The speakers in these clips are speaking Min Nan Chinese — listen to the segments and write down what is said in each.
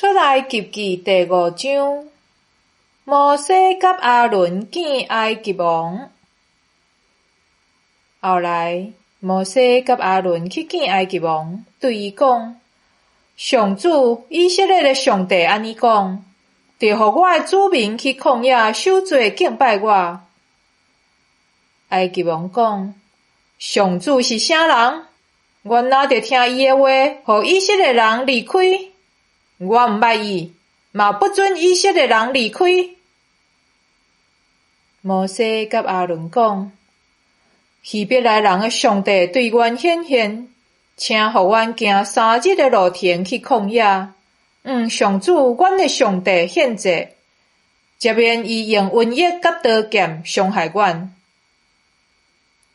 出埃及記第五章，摩西佮亞倫見埃及王。後來，摩西佮亞倫去見埃及王，對伊講：上主以色列的上帝按呢講：著予我的子民去曠野守節敬拜我。埃及王講：上主是啥人？阮哪著聽伊的話，予以色列人離開？我毋捌伊，嘛不准以色列人離開。摩西佮亞倫講：希伯來人的上帝對阮顯現，請予阮行三日的路程去曠野，向上主阮的上帝獻祭，才免伊用瘟疫佮刀劍傷害阮。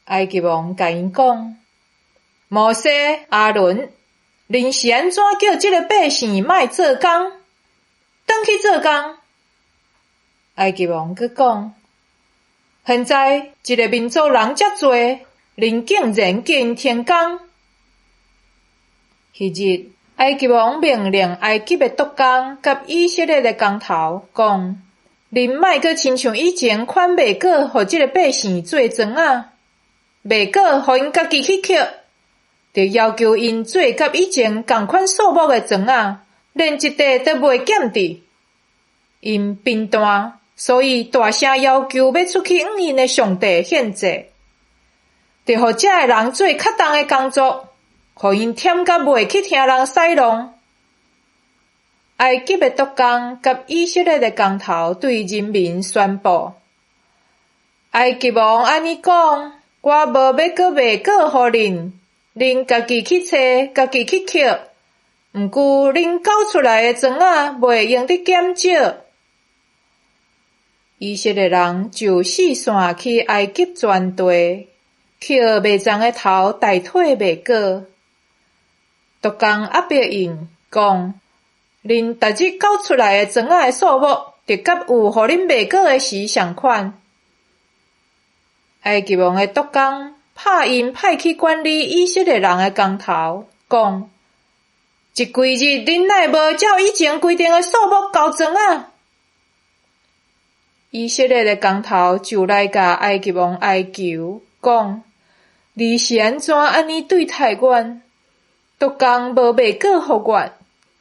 埃及王共𪜶講：摩西、亞倫，恁是按怎叫這个百姓莫做工，轉去做工？埃及王閣講：現在這个民族人遮濟，恁竟然叫𪜶停工。彼日，埃及王命令埃及的督工佮以色列的工頭講：恁莫閣親像以前款賣果予這个百姓做庄仔，麥果予𪜶家己去抾，著要求𪜶做佮以前仝款數目的庄仔，連一塊都袂減佇。𪜶貧惰，所以大聲要求欲出去向𪜶的上帝獻祭，著予遮的人做較重的工作，予𪜶忝甲袂去聽人使弄。埃及的督工佮以色列的工頭對人民宣布：埃及王按呢講，我無欲閣賣果予恁，恁家己去揣，家己去抾。毋過恁繳出來的庄仔袂用得減少。以色列人就四散去埃及全地，抾麥欉的頭代替麥果。督工壓迫𪜶，講：恁逐日繳出來的庄仔的數目，著佮有予恁賣果的時仝款。埃及王的督工拍𪜶派去管理以色列人的工頭，講：這幾日恁哪會無照以前規定的數目交庄仔？以色列的工頭就來共埃及王哀求，講：你是按怎按呢對待阮？督工無賣果予阮，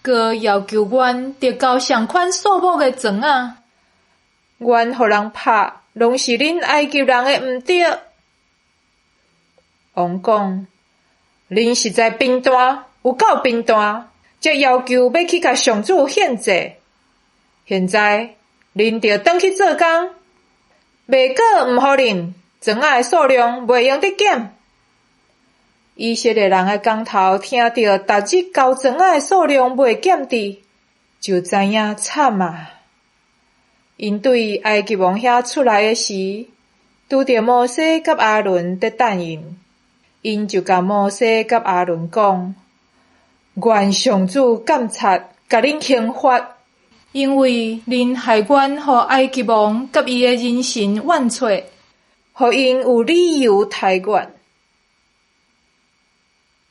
閣要求阮著交仝款數目的庄仔。阮予人拍，攏是恁埃及人的毋著。王講：恁實在貧惰，有夠貧惰，才要求欲去共上主獻祭。現在恁著轉去做工，麥果毋予恁，庄仔的數量袂用得減。以色列人的工頭聽著逐日交庄仔的數量袂減佇，就知影慘啊！𪜶對埃及王遐出來的時，拄著摩西佮亞倫佇等𪜶，𪜶就共摩西佮亞倫講：願上主監察，共恁刑罰，因為恁害阮予埃及王佮伊的人神怨啋，予𪜶有理由刣阮。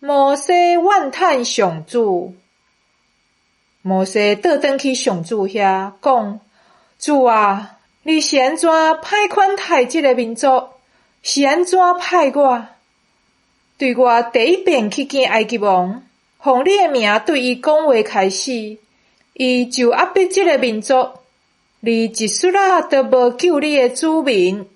摩西怨嘆上主，摩西倒轉去上主遐講：主啊，你是按怎歹款待這个民族？是按怎派我？對我第一遍去見埃及王，奉你的名對伊講話開始，伊就壓迫這个民族。你一絲仔都無救你的子民。